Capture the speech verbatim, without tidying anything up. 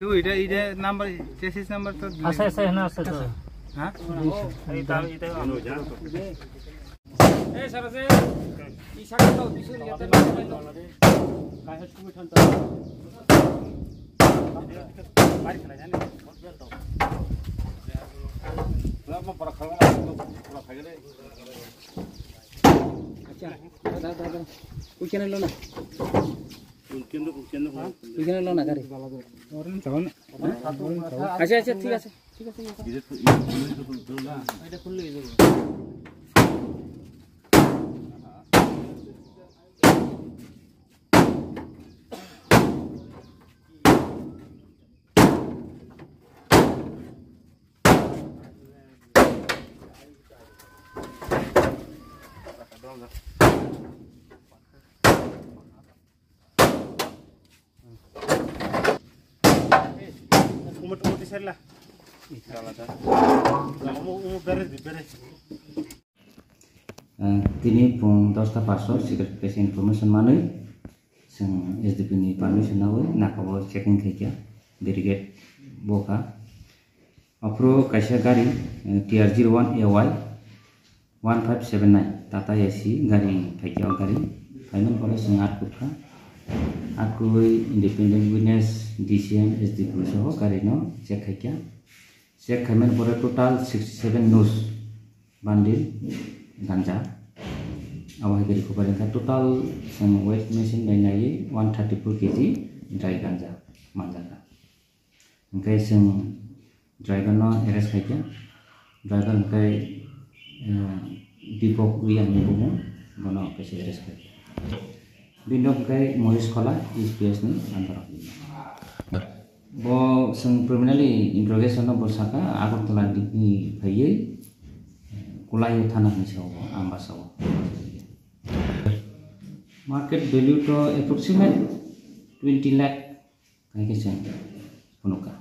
Tu ida, ida number, chassis number to. Ase, ase, hena ase to. Ha? Ita, ita. Eh, sir, sir. Isa ka to, bisu ni jate na. Acha, da, da, da. Uikheno lo na. Uikheno lo na gari. Acha, acha, thik ase. Thik ase. Umu, umu tisarla. Umu, umu bere di, bere. Ah, tini pung dosta paso secret place information manwi, chwng S D P ni permission nawi nakabo checking khaikha, barricade bokha. Aphuru kaisa gari, eh, T R zero one A Y one five seven nine Tata A C gari phaikha, o gari phaimani pore chwng atkukha. Atkuwi independent witness, D C M, S D P O soho gari no check khaikha. Check khaimani pore total sixty seven nus bundle ganja. Abo hai khe recovery wngkha. Total chwng weight machine bai naiwi one thirty four K G dry ganja manjakha. Hwnkhe chwng driver no arrest khaikha. Driver hwnkhe, eh, Deepak Uyang ni bumung, bono kaisa arrest khaikha. Bini nok hwnkhe Mohesh Khola, E C P S ni under o. Bo chwng preliminary interrogation no bo sakha, Agartala digni phaiwi Kulayu thana hinwi sao bo, Ambasa o. Market value to approximate twenty lakh kai khe chwng phunukha.